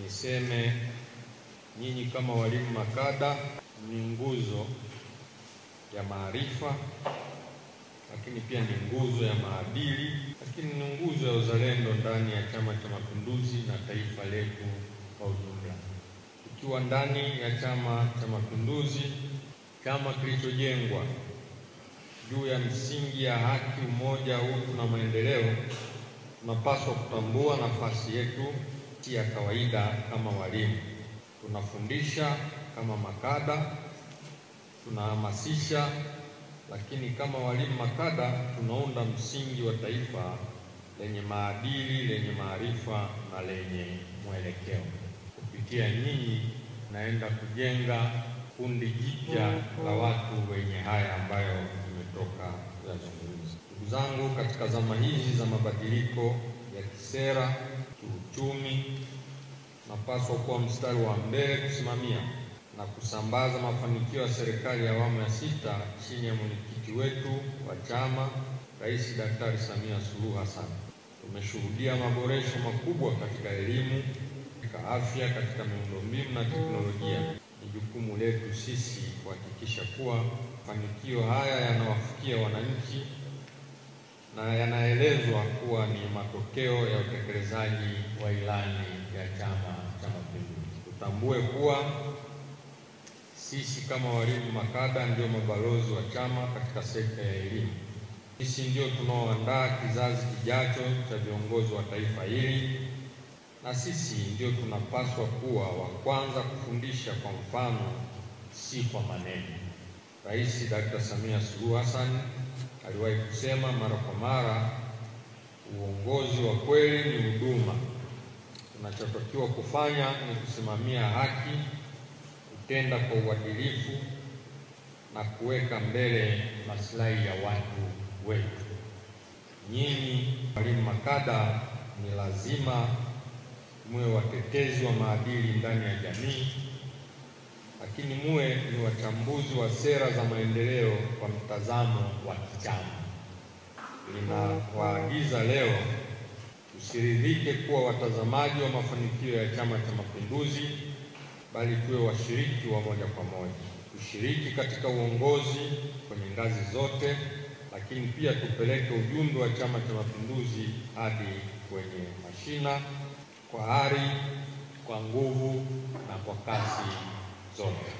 Niseme nyinyi kama walimu makada ni nguzo ya maarifa, lakini pia ni nguzo ya maadili, lakini ni nguzo ya uzalendo ndani ya Chama cha Mapinduzi na taifa letu kwa ujumla. Tukiwa ndani ya Chama cha Mapinduzi, chama kilichojengwa juu ya msingi ya haki, umoja, utu na maendeleo, tunapaswa kutambua nafasi yetu si ya kawaida kama walimu. Tunafundisha kama makada, tunahamasisha, lakini kama walimu makada tunaunda msingi wa taifa lenye maadili, lenye maarifa na lenye mwelekeo. Kupitia nyinyi naenda kujenga kundi jipya la watu wenye haya ambayo nimetoka kuyazungumza. Ndugu zangu, katika zama hizi za mabadiliko ya kisera, kiuchumi, napaswa kuwa mstari wa mbele kusimamia na kusambaza mafanikio ya serikali ya awamu ya 6 chini ya mwenyekiti wetu wa chama, Rais Daktari Samia Suluhu Hassan. Tumeshuhudia maboresho makubwa katika elimu, katika afya, katika miundombinu na teknolojia. Ni jukumu letu sisi kuhakikisha kuwa mafanikio haya yanawafikia wananchi na yanaelezwa kuwa ni matokeo ya utekelezaji wa ilani ya Chama cha Mapinduzi. Tutambue kuwa sisi kama walimu makada ndio mabalozi wa chama katika sekta ya elimu. Sisi ndio tunaoandaa kizazi kijacho cha viongozi wa taifa hili, na sisi ndio tunapaswa kuwa wa kwanza kufundisha kwa mfano, si kwa maneno. Rais Dr. Samia Suluhu Hassan aliwahi kusema mara kwa mara, uongozi wa kweli ni huduma. Tunachotakiwa kufanya ni kusimamia haki, kutenda kwa uadilifu na kuweka mbele maslahi ya watu wetu. Nyinyi walimu makada ni lazima muwe watetezi wa maadili ndani ya jamii, lakini muwe ni wachambuzi wa sera za maendeleo kwa mtazamo wa kichama. Ninawaagiza leo tusiridhike kuwa watazamaji wa mafanikio ya Chama cha Mapinduzi, bali tuwe washiriki wa moja kwa moja. Tushiriki katika uongozi kwenye ngazi zote, lakini pia tupeleke ujumbe wa Chama cha Mapinduzi hadi kwenye mashina, kwa ari, kwa nguvu na kwa kasi zote.